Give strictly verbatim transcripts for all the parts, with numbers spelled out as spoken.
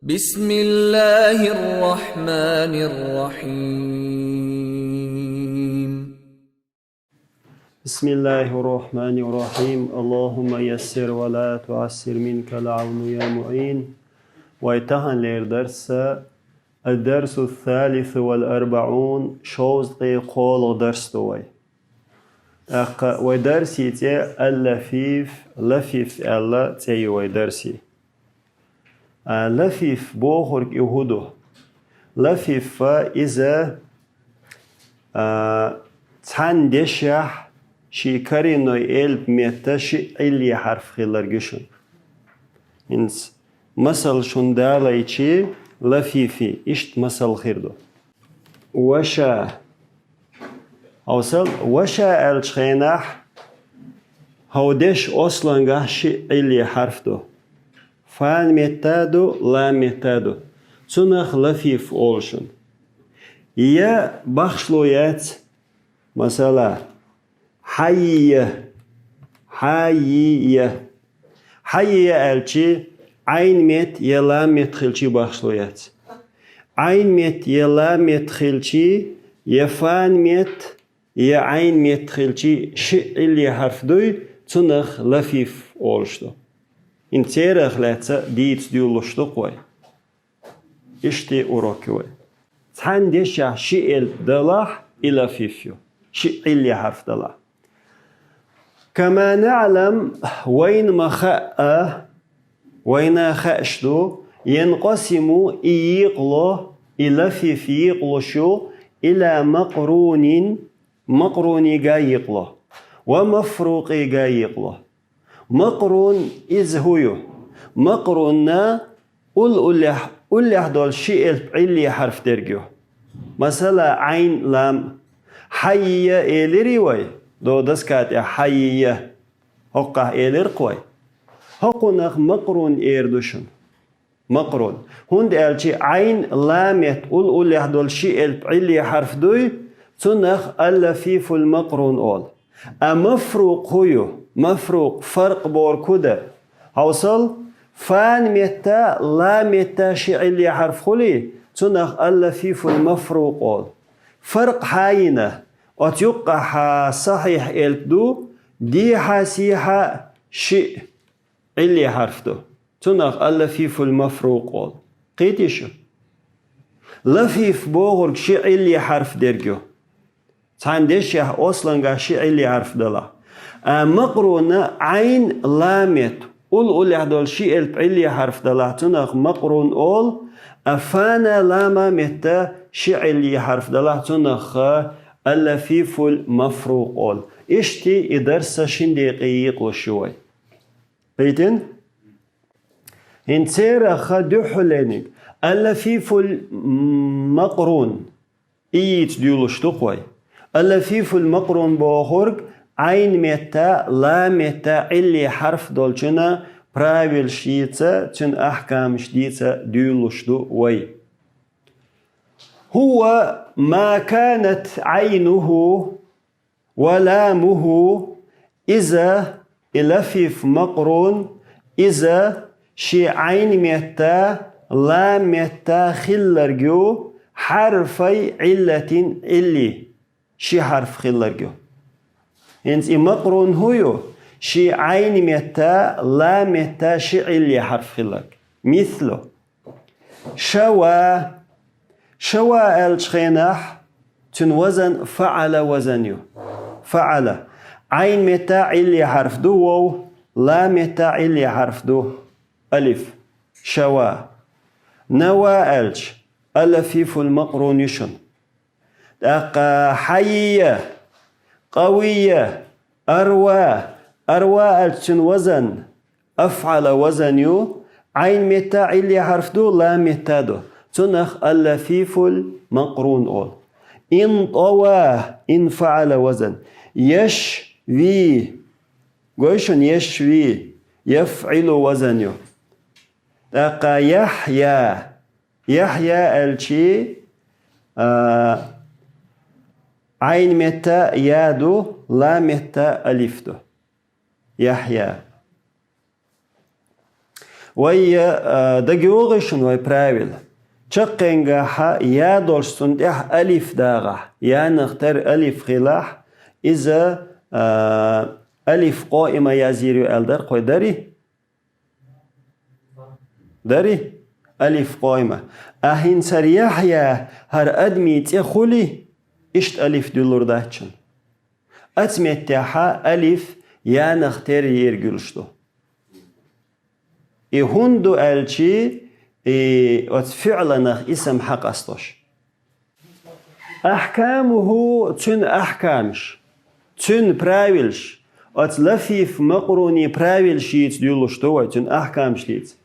بسم الله الرحمن الرحيم. بسم الله الرحمن الرحيم. اللهم يسر ولا تعسر، منك العون يا معين. Вай таханлера дарс, الدرس الثالث والأربعون, шовзткъеи кхоалагӀа дарс ду вай. ТӀаккха вай дарсий цӀи аллафиф, лафиф аьлла цӀи ю вай дарсий. А, лафиф бохург и хӀу ду? Лафиф иза, а, цхьан дешахь ший коренной элп метта ши Ӏилли хьарф хилларг ю шун. ХӀинца масал шун далайчи, лафифи, иштта масал хир ду. Ваша. Хьовсал, ваша аьллачу хенахь, хьо деш ослангахь ши Ӏилли хьарф ду. Фан метта ду, лам метта ду. Цунах лафиф олу шуна. Я бахшло яц, масала, хьаййа, хьаййа. Хьаййа аьлчи, Ӏайн мет я лам мет хилчи бахшло яц. Ӏайн мет я лам мет хилчи, я фан мет, я Ӏайн мет хилчи ши Ӏилли хьарф дуй, цунах лафиф олуш ду. ХӀинца церах лаьцна дийца дуьйлалуш ду-кх вай. Иштта урок ю вай. Цхьана дешахь ши элп далахь, и лафиф ю. Ши Ӏилли хьарф далахь. كما نعلم, вайна ма хаъа, вайна хаьаш ду, ينقسم, и йикъало, и лафиф йикъалуш ю, إلى مقرون, макърунега йикъало, ومفروقега йикъало. Макърун иза хӀу ю? Макърунна уллехь, уллехь долу ши элп Ӏилли хьарф дерг ю. Масала, Ӏайн, лам. Хьаййа элирий вай? До доска тӀехь хьаййа. ХӀокхахь элира-кх вай. ХӀокхунах макърун эр ду шуна. Макърун. ХӀунда аьлча Ӏайн, лам мет уллехь долу ши элп Ӏилли хьарф дуй, цунах аллафифул макърун олу. А мафрукъ хӀу ю? Мафрукъ, фаркъ бохург хӀу ду? Хьовсал, фан метта, лам метта ши Ӏилли хьарф хуьлий, цунах аллафифул мафрукъ олу. Фаркъ хьан йина? Оцу юккъахь сахьихь элп ду, дехьа, сехьа ши Ӏилли хьарф ду. Цунах аллафифул мафрукъ олу. Кхетий шу? Лафиф бохург ши Ӏилли хьарф дерг ю. Цхьана дешехь ослангахь ши Ӏилли хьарф далахь. А макърунна Ӏайн, лам мет уллехь долу ши элп Ӏилли хьарф далахь, цунах макърун олу, а фана, лама метта ши Ӏилли хьарф далахь, цунах аллафифул мафрукъ олу. Иштта и дарс шин декъе йикъалуш ю вай. Кхийтина? ХӀинца церах дуьххьалениг, аллафифул макърун, и йийца дуьйлалуш ду-кх вай. Аллафифул макърун бохург Ӏайн метта, лам метта Ӏилли хьарф долчунна правилаш йийца, цуьнан ахькамаш дийца дуьйлалуш ду вай. هو ما كانت عينه ولامه, иза, и лафиф макърун, иза ши Ӏайн метта, лам метта хилларг ю, хьарфай Ӏиллатин, Ӏилли, ши хьарф хилларг ю. ХӀинца и макърун хӀу ю? Ши Ӏайн метта, лам метта ши Ӏилли хьарф хилларг. Мислу. Шава. Шава аьллачу хенахь, цуьнан вазан фаӀала вазан ю. ФаӀала. Ӏайн метта Ӏилли хьарф ду вов, лам метта Ӏилли хьарф ду алиф. Шава. Нава аьлча, аллафифул макърун ю шуна. ТӀаккха хьаййа, къавийя, арва, арва аьлча цуьнан вазан, афӀала вазан ю, Ӏайн метта Ӏилли хьарф ду, лам метта ду. Цунах аллафифул макърун олу. Интава, инфаӀала вазан. Яшви, гой шуна, яшви, яфӀилу вазан ю. ТӀаккха яхья, яхья аьлчи, а, Ӏайн метта я ду, лам метта алиф ду. Яхья. Вай, а, дагайогӀий шуна вай правил? Чаккхенгахьа я долуш цунна тӀехь алиф дагӀахь, янах тера алиф хилахь, иза, а, алиф къоима язйийр ю аьлла дара-кх вай, дарий? Дарий? Алиф къоима. А хӀинца хӀара Яхьъя, хӀара адамий цӀе хуьлий, иштта алиф дуьллур дац шуна. Оцу меттехьа алиф янах тера йийр йолуш ду. И хӀунда ду аьлчи, и оцу фиӀланах исам хьакъастош. Ахькамуху, цуьнан ахькамаш, цуьнан правилаш, оцу лафиф макъруни правилаш йийца дуьллуш ду вай, цуьнан ахькамаш йийца.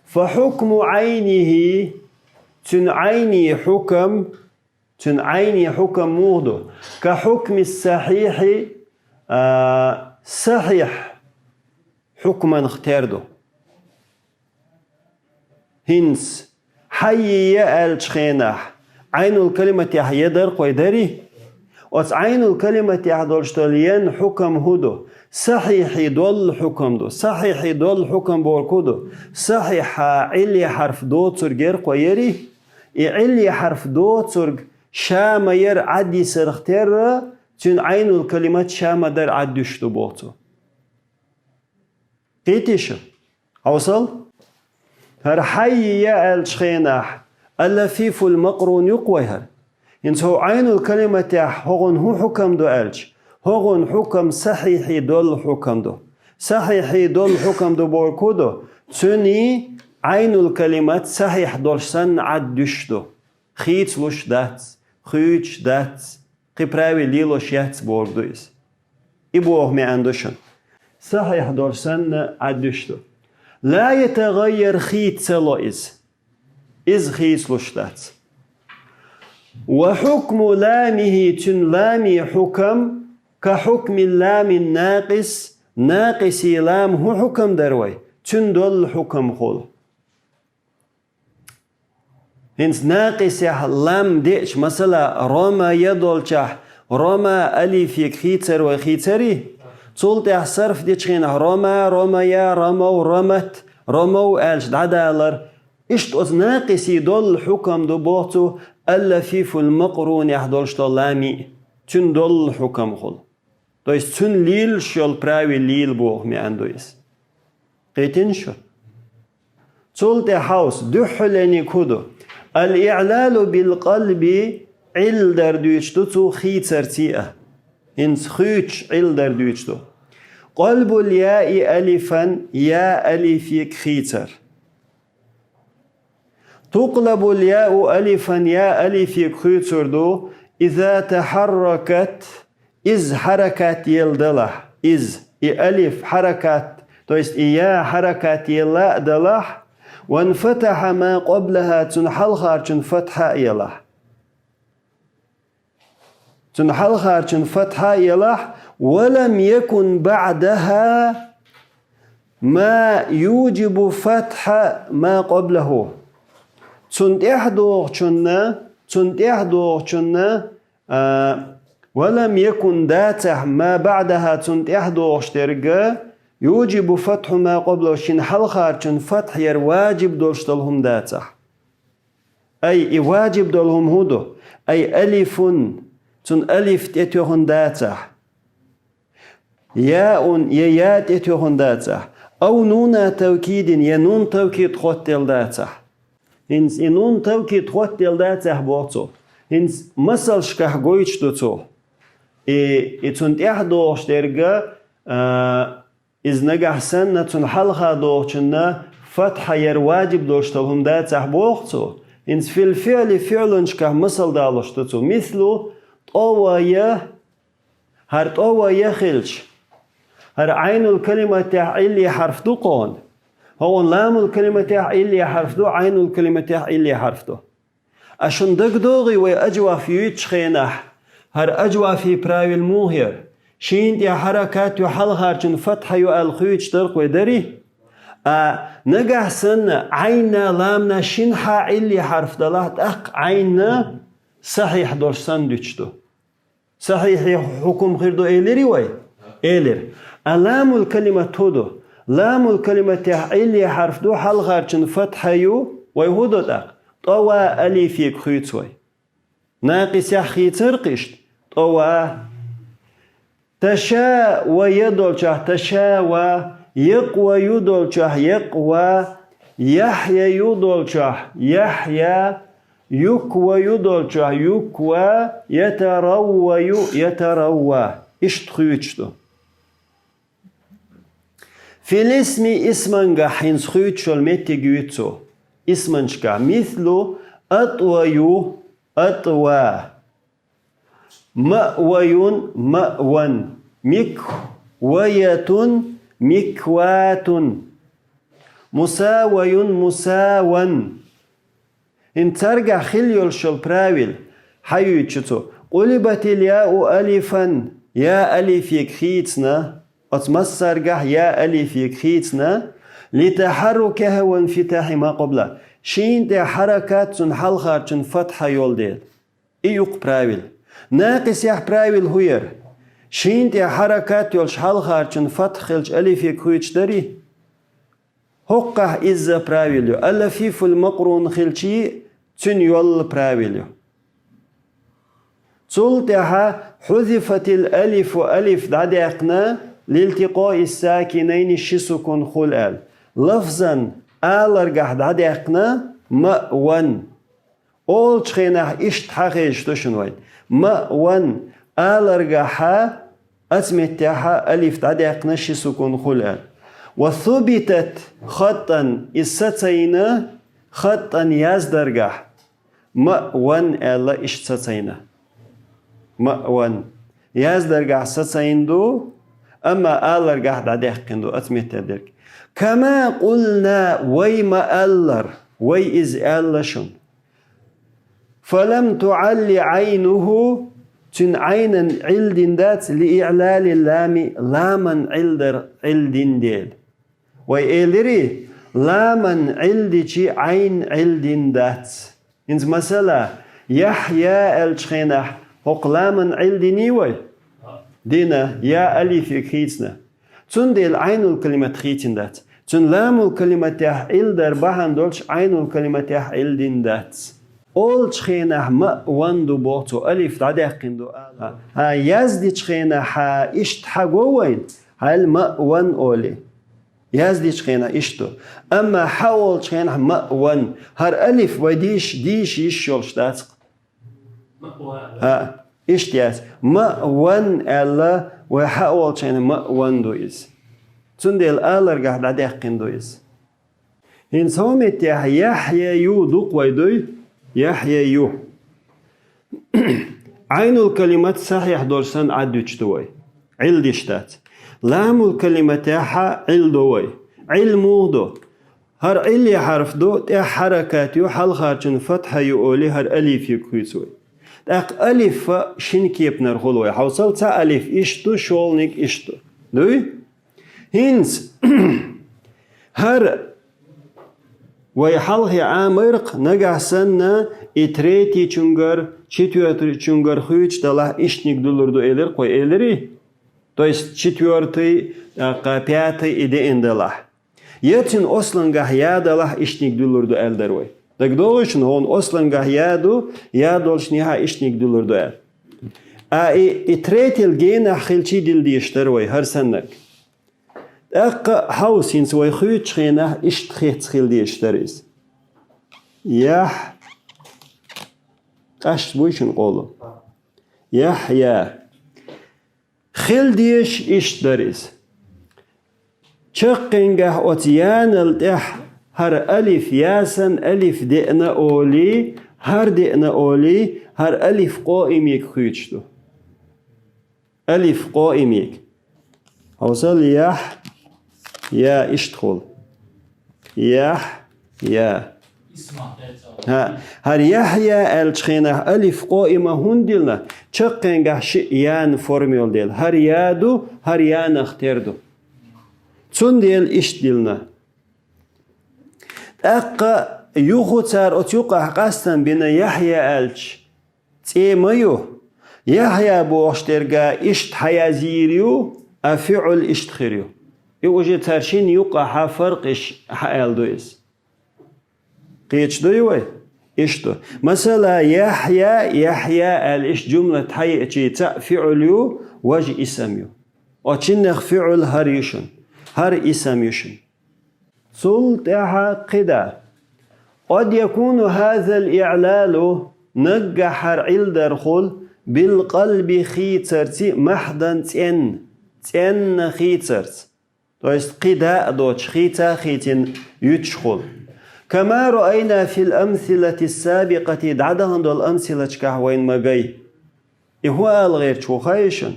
Фа хьукму Ӏайнихи, цуьнан Ӏайни хьукам, цуьнан Ӏайни хьукам муха ду? Ка хьукми сахьихьи, а, сахьихь хьукманах тера ду. ХӀинца хьаййи я аьллачу хенахь, Ӏайнул калиматехь я дара-кх вай, дарий? Оцу Ӏайнул калиматехь долуш долу ян хьукам хӀун ду? Сахьихьи долу хьукам ду. Сахьихьи долу хьукам бохург хӀун ду? Сахьихьа Ӏилли хьарф доцург яра-кх вай, ярий? И Ӏилли хьарф доцург ша ма яра Ӏад йисарх терра, цуьнан Ӏайнул калимат ша ма дара Ӏад дуьсуш ду боху цо. Кхийтий шу? Хьовсал? ХӀара хьаййи я аьллачу хенахь, аллафифул макърун ю-кх вай хӀара. ХӀинца хӀокху Ӏайнул калиматехь хӀокхуьнан хӀун хьукам ду аьлча, хӀокхуьнан хьукам сахьихьи долу хьукам ду. Сахьихьи долу хьукам ду бохург хӀун ду? Цуьнан Ӏайнул калимат сахьихь долуш санна Ӏад дуьсуш ду. Хийцалуш дац, хуьйцуш дац, кхин правил лелош яц бохург ду иза. И боху маьӀна ду шуна. Сахьихь долуш санна Ӏад дуьсуш ду. Ла ятагӀаййар, хийца ца ло иза. Иза хийцалуш дац. Ва хьукму ламихи, цуьнан ламин хьукам, ка хьукми ламин накъис, накъисин ламан хӀун хьукам дара вай? Цуьнан долу хьукам хуьлу. ХӀинца накъисехь лам деача, масала, ромая долчохь, рома алифе хийцар вай, хийцарий? Цул тӀаьхьа сарф дечу хенахь рома, ромая, ромав, ромат, ромов аьлча дӀадалар. Иштта оцу накъисин долу хьукам ду боху цо, аллафифул макърунехь долуш долу ламин, цуьнан долу хьукам хуьлу. То есть цуьнан лелаш йолу правил лела боху маьӀна ду иза. Кхийтина шу? Цул тӀаьхьа хьовса, дуьххьалениг хӀун ду? Ал-иълалу бил-къалби, Ӏилла дар дуьйцуш ду цо хийцарций а. ХӀинца хуьйцуш Ӏилла дар дуьйцуш ду. Къалбул яи алифан, я алифега хийцар. Тукълабул яу алифан, я алифега хуьйцур ду, иза тахьарракат, иза хьаракат елла далахь, иза, и алиф хьаракат, то есть и я хьаракат елла а далахь, ванфатахьа ма къаблахьа, цуьнан хьалхарчун фатхьа а елахь. Цуьнан хьалхарчун фатхьа а елахь, ва лам якун баъдахьа ма южибу фатхьа ма къаблахьу. Цунна тӀаьхьа догӀучунна, цунна тӀаьхьа догӀучунна, а, ва лам якун дацахь, ма баъдахьа, цунна тӀаьхьа догӀуш дерг, южибу фатхьу ма къаблахьу, шен хьалхарчун фатхьа яр ваджиб долуш долу хӀума дацахь. Ай, и ваджиб долу хӀума хӀун ду? Ай, алифун, цунна алиф тӀетоьхна дацахь. Яун, я я тӀетоьхна дацахь. Ау нуна тавкидин, я нун тавкид хоттаделла дацахь. ХӀинца и нун тавкид хоттаделла дацахь боху цо. ХӀинца масалшкахь гойтуш ду цо. И, и цунна тӀаьхьа догӀуш дерг, а, иза нагахь санна, цунна хьалха догӀучунна фатхьа яр ваджиб долуш долу хӀума дацахь боху цо. ХӀинца фил фиъли, фиъланашкахь масал далош ду цо. Мислу, тӀовая, хӀара тӀовая хилча, хӀара Ӏайнул калиматехь Ӏилли хьарф ду кхунна. ХӀокхунна ламул калиматехь Ӏилли хьарф ду, Ӏайнул калиматехь Ӏилли хьарф ду. Ас шуна дагадогӀий вай аджваф юьйцучу хенахь, хӀара аджвафий правил муха яра? Шена тӀе хьаракат ю, хьалхарчун фатхьа ю аьлла хуьйцуш дара-кх вай, дарий? А нагахь санна, Ӏайнна, ламна шинхьа Ӏилли хьарф далахь, тӀаккха Ӏайнна сахьихь долуш санна дуьтуш ду. Сахьихье хьукум хир ду элирий вай? Элира. А ламул калимат хӀун ду? Ламул калиматехь Ӏилле хьарф ду, хьалхарчун фатхьа ю, вай хӀун до тӀаккха? ТӀова алифега хуьйцу вай. Накъисехь хийцар-кх иштта, тӀова. Таша ва я долчохь, таша ва, якъва ю долчохь, якъва, яхья ю долчохь, яхья, юква ю долчохь, юква, ятаравва ю, ятаравва. Иштта хуьйцуш ду. Фил исми, исмангахь хӀинца хуьйцуш йолу меттиг юьйцу цо. Исманчкахь. Мислу, атӀва ю, атӀва. Маъваюн, маъван. Микваятун, микватун. Мусаваюн, мусаван. ХӀинца царгахь хилла йолуш йолу правил хьаюьйцу цо. Къулибатил яу алифан, я алифега хийцина, оцу массаргахь я алифега хийцина, литахьаррукихи ва инфитахьи ма къабла, шина тӀехь хьаракат цунна хьалхарчун фатхьа йолу дела. И юккъе правил. Накъисехь правил хӀун яра? Шина тӀехь хьаракат йолуш хьалхарчун фатхьа хилча алифега хуьйцуш дарий? ХӀокхахь изза правил ю. Аллафифул макърун хилчий, цуьнан йолла правил ю. Цул тӀаьхьа хьузифатил алифу, алиф дӀадаьккхина, лилтикъои сакинайни ши сукун хуьлу аьлла. Лафзан аларгахь дӀадаьккхина, маъван. Олучу хенахь иштта хьахезаш ду шуна вайн. Маъван аларгахьа, оцу меттехьа алиф дӀадаьккхина ши сукун хуьлу аьлла. Ва субитат хаттан, иза сацайна хаттан яздаргахь. Маъван аьлла иштта сацайна. Маъван. Яздаргахь сацайна ду, амма аларгахь дӀадаьккхина ду, оцу меттехь дерг. Кама къулна, вай ма-аллара, вай иза аьлла шуна. Фалам туалли айнуху, цуьнан айнан Ӏилдина дац, лииълали лами, ламан Ӏилдар Ӏилдина дела. Вай элири, ламан Ӏилдичи Ӏайн Ӏилдина дац. ХӀинца масала, Яхьъя аьллачу хенахь хӀокху ламан Ӏилдиний вай? Дина, я алифе хийцина. Цундела Ӏайнул калимат хийцина дац. Цуьнан ламул калиматехь Ӏилдар бахьана долуш Ӏайнул калиматехь Ӏилдина дац. Олучу хенахь маъван ду боху цо, алиф дӀадаьккхина ду ала. Хьан яздичу хенахь хьан иштта хьан го вайн, хьал маъван олий. Яздичу хенахь иштта ду. Амма хьан олучу хенахь маъван. ХӀара алиф вай дийш, дийш йиш йолуш дац-кх. ХӀа, иштта яц. Маъван аьлла, вай хьан олучу хенахь маъван ду иза. Цундела аларгахь дӀадаьккхина ду иза. ХӀинца хӀокху меттехь Яхьъя ю ду-кх вай дуй? Яхьъя ю. Ӏайнул калимат сахьихь долуш санна Ӏад дуьтуш ду вай. Ӏилдиш дац. Ламул калиматехьа Ӏилдо вай. Ӏил муха ду? ХӀара Ӏилле хьарф ду, тӀехь хьаракат ю, хьалхарчун фатхьа ю олий, хӀара алифе хуьйцу вай. ТӀаккха алиф шина кепанара хуьлу вай. Хьовсал, цхьа алиф иштта ду, шолгӀаниг иштта ду. Дуй? ХӀинца хӀара вай хьалхе Ӏамайракх, нагахь санна и третийчуьнгара, четвертыйчуьнгара хуьйцуш далахь, иштаниг дуьллур ду элира-кх вай, элирий? То есть четвертый, тӀаккха пятый и деана далахь. Я цуьнан ослангахь я далахь, иштаниг дуьллур ду аьлла дара вай. ДагадогӀий шуна, хӀокхуьнан ослангахь я ду, я долчунехьа иштаниг дуьллур ду аьлла. А и, и третийла генахь хилчий дилла дезаш дара вай, хӀара саннарг. ТӀаккха хьовса, хӀинца вай хуьйцучу хенахь иштта хецна хила дезаш дара иза. Яхь. Къаьсташ буй шуна къоло? Яхьъя. Хила дезаш иштта дара иза. Чаккхенгахь оцу янал тӀехь хӀара алиф, я санна алиф деана олий, хӀара деана олий, хӀара алиф къоимега хуьйцуш ду. Алиф къоимега. Хьовсал, яхь, я иштта хуьлу. Яхь, я. ХӀа, хӀара Яхьъя аьллачу хенахь алиф къоима хӀунда дилна? Чаккхенгахь шиъ яна форма йолу дела. ХӀара я ду, хӀара янах тера ду. Цундела иштта дилна. ТӀаккха юху цара оцу юкъахь къастам бина Яхьъя аьлча, цӀе ма ю. Яхьъя бохуш дерг иштта хьаязйийр ю, а фиӀл иштта хир ю. И уже цар шин юкъахьа фаркъ иш хьааьл ду иза. Кхеча дуй вай? Иш ду. Масала, Яхья, Яхья аьлла иш жумлат хьаеачий цхьаъ фиӀл ю, важа исам ю. Очиннех фиӀл хӀар ю шун, хӀар исам ю шун. Цул тӀаьхьа кхида. قد يكون هذا الإعلال, наггахьар Ӏилдар хул, بالقلب, хийцарци, محضا, цӀенна, цӀенна хийцарца. То есть кхида а доцуш, хийца а хийцина юьтуш хул. كما رأينا في الأمثلة السابقة, дӀадахана долу амсилачкахь вайна ма гай. И хӀун ала гӀерташ ву хаий шуна?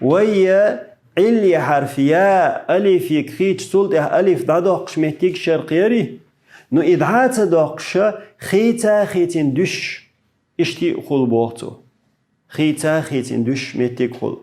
Вай я Ӏилли хьарф я алифиг хийцча, цул тӀаьхьа алиф дӀадоккхуш меттиг шаркъ яри? Ну, и дӀа а ца доккхуша, хийца а хийцина дуьсуш, иштта а хул боху цо. Хийца а хийцина дуьсуш меттиг хул.